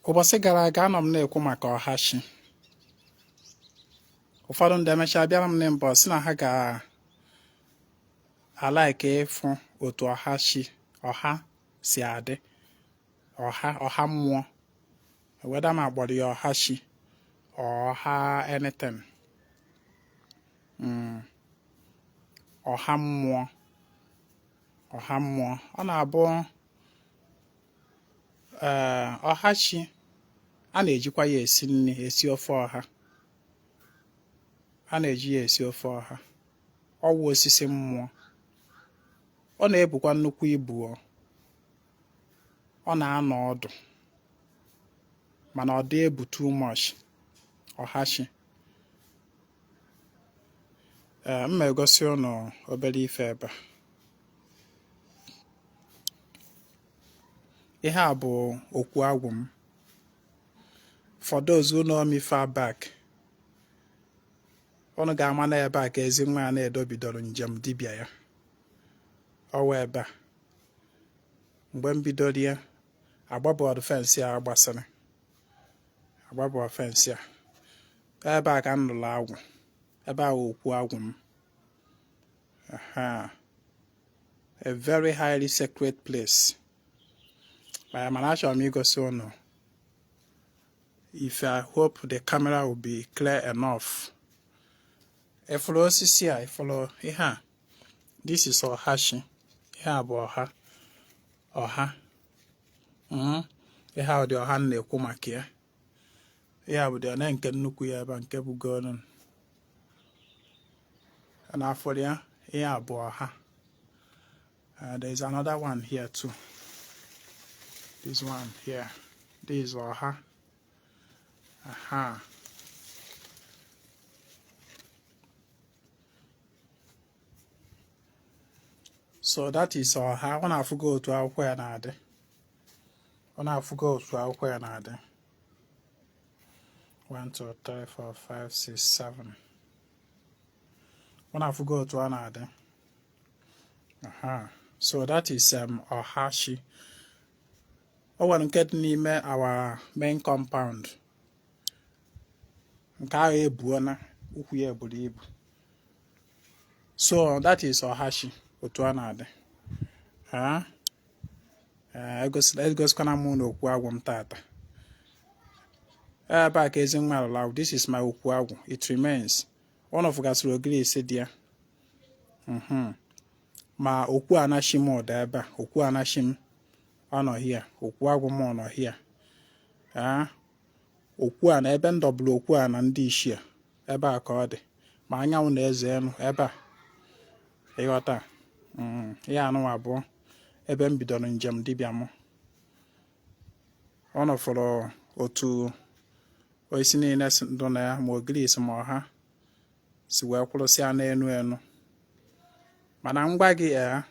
Ụbọchị gara aga anọ m na-ekwu maka ọha chi. Ụfọdụ ndị emechaa bịara m n'inbox sị na ha ga-alike ịfụ otu ọha chi ọha si adị, ọha ọha mmụọ, whether ma akpọrọ ya ọha chi ọha anything, ọha mmụọ, ọha mmụọ. Ọ na-abụ ee ọha chi a na-ejikwa ya esi nri, esi ofe ọha. A na-eji ya esi ofe ọha. Ọ wụ osisi mmụọ. Ọ na-ebukwa nnukwu ibu. Ọ na-anọ ọdụ, mana ọ dị ebu too much. Ọha chi, ee, m ma egosi ụnụ obere ife ebe a. Ihe a bụ okwu agwụ m. For those who know me far back, ụnụ ga-ama na ebe a ka Ezinwa Anaedo bidoro njem dibịa ya. Ọwa ebe a mgbe m bidoro ya, agbabọọdụ fence a gbasịrị, agbabọọ fence a. Ebe a ka m lụrụ agwụ. Ebe a wụ okwu agwụ m. Aha. A very highly sacred place. Mana achọrọ m igosi ụnụ ife. I hope the camera will be clear enough. Ịfụrụ osisi a? Ịfụrụ ihe a? This is ọha chi. Ihe a bụ ọha ọha. Ihe a dị ọha m na-ekwu maka ya. Ihe a bụ dị ọna nke nnukwu ya ebe a, nke bụ golden na-afọrọ ya. Ihe a bụ ọha. There is another one here too. This one here, this is ọha. Aha. So that is ọha. Ọ na-afụgo otu akwụkwọ ya na-adị. Ọ na-afụgo otu akwụkwọ ya na-adị. 1 2 3 4 5 6 7. Ọ na-afụgo otu ọ na-adị. Aha. So that is ọha chi. O nwere nke dị n'ime our main compound. Nke ahụ ebuona ukwu ya buru ibu. So that is ọha chi, otu ọ na-adị. Ha egosikwana m na okwu agwụ m tata. Ebe a ka Ezinwa lụrụ agwụ. This is my okwu agwụ. It remains. One of gasịrị ogiri ise dị ya. Ma okwu anachi m ụda ebe a. Okwu anachi m ọ nọ here. Okwu agwụ m ọ nọ here. Okwu a na ebe m dọbụrụ okwu a na ndị ichie, ebe a ka ọ dị. Ma anyanwụ na-eze elu ebe a. Ịghọta? Ihe anụnwa abụọ ebe m bidoro njem dibịa m. Ọ nọfọrọ otu osisi niile si ndụ na ya, ma ogirisi ma ọha si wee kwụrụsịa n'enu enu. Mana ngwa gị, ee,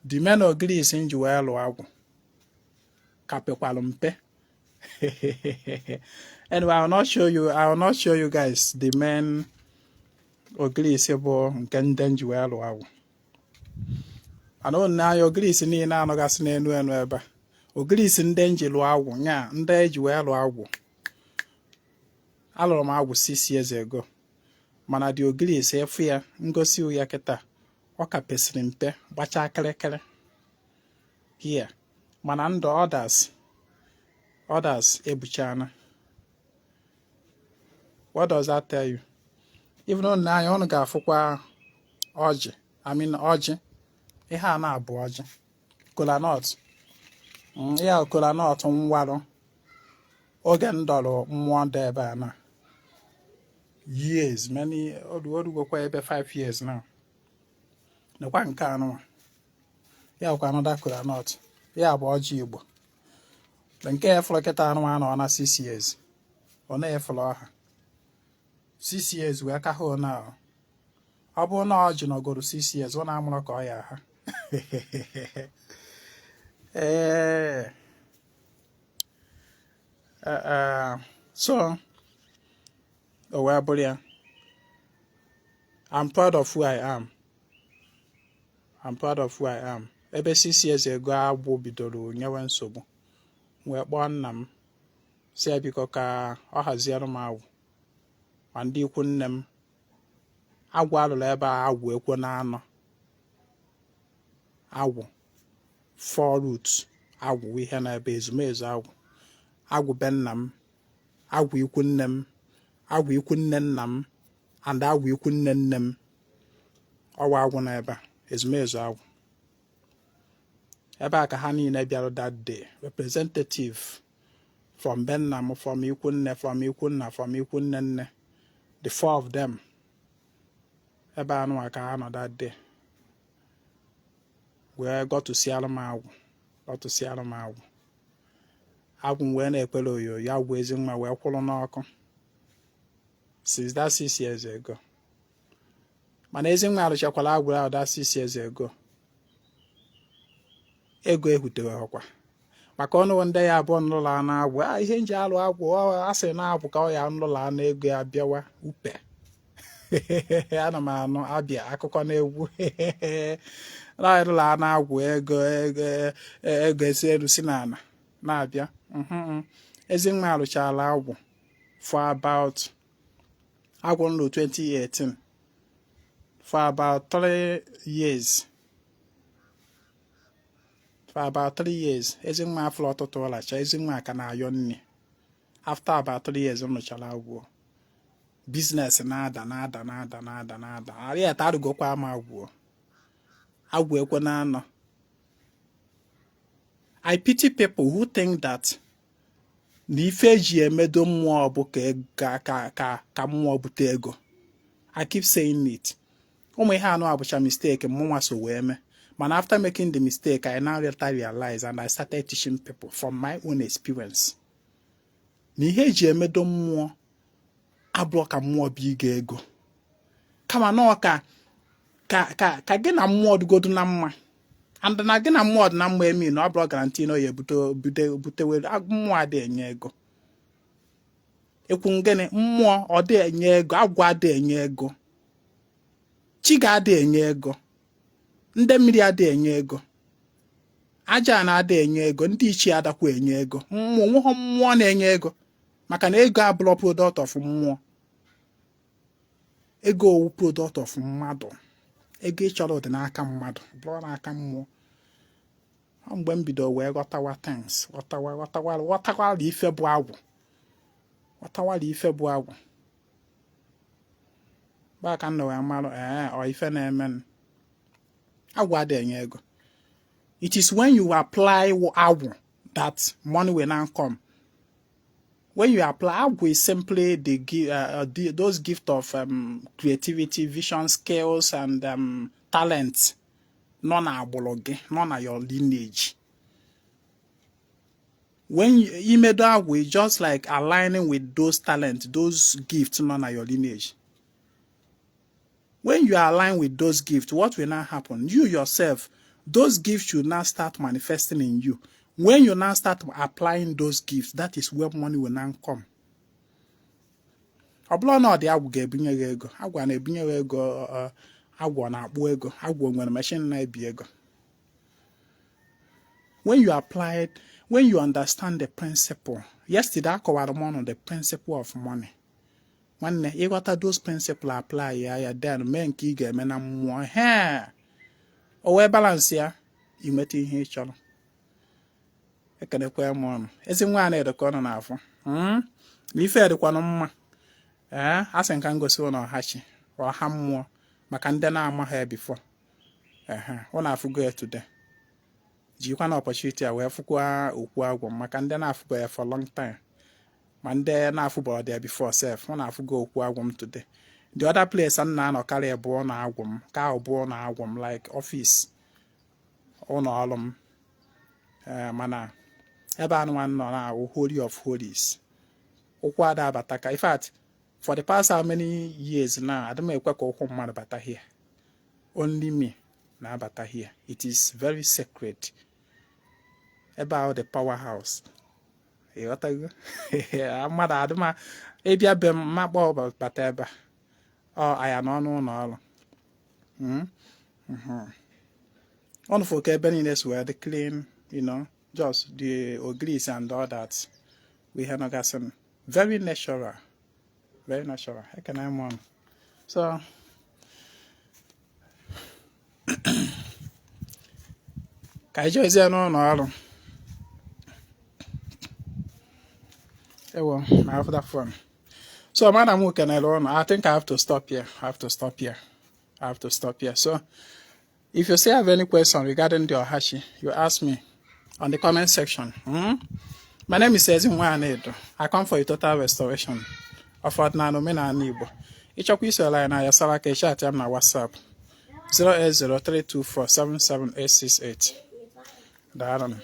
the main ogirisi m ji wee lụọ agwụ ka pekwalụ mpe. Anyway, I will not show you guys the main ogirisi bụ nke ndị m ji wee lụọ agwụ. Mana unu anya ogirisi niile anọgasị n'enu enu ebe a, ogirisi ndị m ji lụọ agwụ nya, ndị eji wee lụọ agwụ. Alụrụ m agwụ 6 years ago, mana dị ogirisi efu ya ngosi ya kịta, ọ ka pesịrị mpe, gbachaa kịrịkịrị here. Mana ndụ others ebuchana. What does that tell you? Even unu anya, unu ga-afụkwa ọjị. I mean ọjị. Ihe a na-abụ ọjị, kolanut. Ihe a kolanut nwarụ oge m dọrọ mmụọ dị ebe a na years many, orugokwa ebe 5 years now. Nekwa nke anụnwa ya bụkwa another kolanut. Ya bụ ọjị Igbo. Nke ya fụrụ kịta anụnwa anọ na 6 years. Ọ na-efụrụ ọha 6 years wee ka ha na ọ bụrụ na ọjị nọgoro 6 years, ọ na-amụrụ ka ọ ya ha. Ee, so o wee bụrụ ya. I'm proud of who I am. I'm proud of who I am. Ebe 6 years ago agbụ bidoro nyewe nsogbu. Wee kpọọ nna m, si ya biko ka ọ haziere m agwụ ma ndị ikwu nne m. Agwụ alụrụ ebe a, agwụ ekwo na anọ, agwụ four roots, agwụ ihe na ebe ezumezu, agwụ, agwụ be nna m, agwụ ikwu nne m, agwụ ikwu nne nna m and agwụ ikwu nne nne m. Ọwa agwụ na ebe a, ezumezu agwụ ebe a ka ha niile bịara that day, representative from be nna m, from ikwu nne, from ikwu nna, from ikwu nne nne, the four of them. Ebe a nụwa ka ha nọ that day wee gọtụsịara m agwụ, gọtụsịara m agwụ. Agwụ m wee na-ekwere oyoyo. Agwụ ezi nwa wee kwụrụ n'ọkụ since that 6 years ago. Mana ezi nwa arụchakwara agwụ ahụ that 6 years ago, ego ehuteghịkwa maka ọnụ ndị ya abụọ nlụla anụ agwụ a. Ihe nji alụ agwụ, a sị na agwụ ka ọ ya nlụla anụ, ego ya bịawa upe. Ana m anụ abịa akụkọ na-egwu na-alụla anụ agwụ, ego ego ego esi elu si n'ala na-abịa. Ezi nwa arụchala agwụ for about, agwụ nlụ 2018, for about 3 years, for about 3 years. Ezi nwa afọ ọtụtụ ọlacha, ezi nwa ka na-ayọ nne. After about 3 years m rụchara agwụ, business na-ada, na-ada, na-ada, na-ada, na-ada. Arịa arụgokwa ama agwụ, agwụ ekwe na-anọ. I pity people who think that na ife eji emedo mmụọ bụ ka ka ka ka mmụọ bute ego. I keep saying it. Ụmụ ihe anụ abụcha mistake mụnwa so wee mee, mana after making the mistake, I now later realize and I started teaching people from my own experience na ihe eji emedo mmụọ abụọ ka mmụọ bụ ịga ego, kama na ọ ka gị na mmụọ dịgodu na mma. And na gị na mmụọ dị na mma emi na ọ bụrụ guarantee na ọ ya ebute bute butewere. Mmụọ adị enye ego. Ekwu gịnị? Mmụọ ọ dị enye ego, agwụ adị enye ego, chi ga-adị enye ego, ndị mmiri adị enye ego, aja na-adị enye ego, ndị ichie adakwa enye ego. Mmụọ nweghọ mmụọ na-enye ego, maka na ego abụrọ product of mmụọ. Ego owu product of mmadụ. Ego ị chọrọ dị n'aka mmadụ, bụrụ n'aka mmụọ. Ọ mgbe m bido wee ghọtawa things, ghọtawa, ghọtawa, ghọtakwala ife bụ agwụ, ghọtawala ife bụ agwụ ba ka m nọ wee marụ. Ee, ọ ife na-eme agwụ adị enye ego. It is when you apply agwụ that money will now come. When you apply agwụ is simply those gift of creativity, vision, skills and talent nọ na agbụrụ gị, nọ na your lineage. When you imedo agwụ is just like aligning with those talents, those gifts nọ na your lineage. When you align with those gifts, what will now happen? You yourself, those gifts should now start manifesting in you. When you now start applying those gifts, that is where money will now come. Ọ bụrụ na ọ dị agwụ ga-ebunye gị ego, agwụ na-ebunye gị ego, agwụ na-akpụ ego, agwụ nwere machine na-ebi ego. When you apply it, when you understand the principle, yesterday akọwara m ọnụ the principle of money. Nwanne, ịghọta those principle, apply ya ya, then mee nke ị ga-eme na mmụọ he, o wee balance ya, inweta ihe ị chọrọ. Ekenekwa m ọnụ. Ezi nwa na-edekọ ọnụ n'afọ na ife dịkwanụ mma. Ee, a sị nka ngosi ụlọ ọha chi, ọha mmụọ, maka ndị na-amaghị ya before. Ehe, ụnụ afụgo ya today. Jikwa na opportunity a wee fụkwa okwu agwụ maka ndị na-afụgo ya for long time, ma ndị na-afụbọrọ ya before sef. Ụnụ afụgo okwu agwụ m today. The other place m na-anọkarị bụ ụlọ agwụ m, ka ahụ bụ ụlọ agwụ m, like office, ụlọ ọrụ m. Ee, mana ebe anụnwa nọ na-awụ holy of holies. Ụkwụ ada abata ka, in fact, for the past how many years now, adị m ekwe ka ụkwụ mmadụ bata here. Only me na-abata here. It is very sacred. Ebe ahụ, the power house, ịghọtago? Mmadụ adịma ịbịa be m makpọ bata ebe a, ọ aya n'ọnụ ụlọ ọrụ. Ọnụ fụ ka ebe niile si wee dị clean. Just the ogirisi and all that bụ ihe nọgasị. Very natural, very natural. Ekene m ọnụ. So ka anyị jezie n'ụlọ ọrụ. Ewo, my other phone. So mana m kenere ụnụ. I think I have to stop here. I have to stop here. I have to stop here. So if you still have any question regarding the Ohachi, you ask me on the comment section. My name is Ezinwa Anaedo. I come for a total restoration of ọdịnala omenala Igbo. Ị chọkwa isoro anyị na ya sara aka, chat m na WhatsApp 08032477868. Daalụ.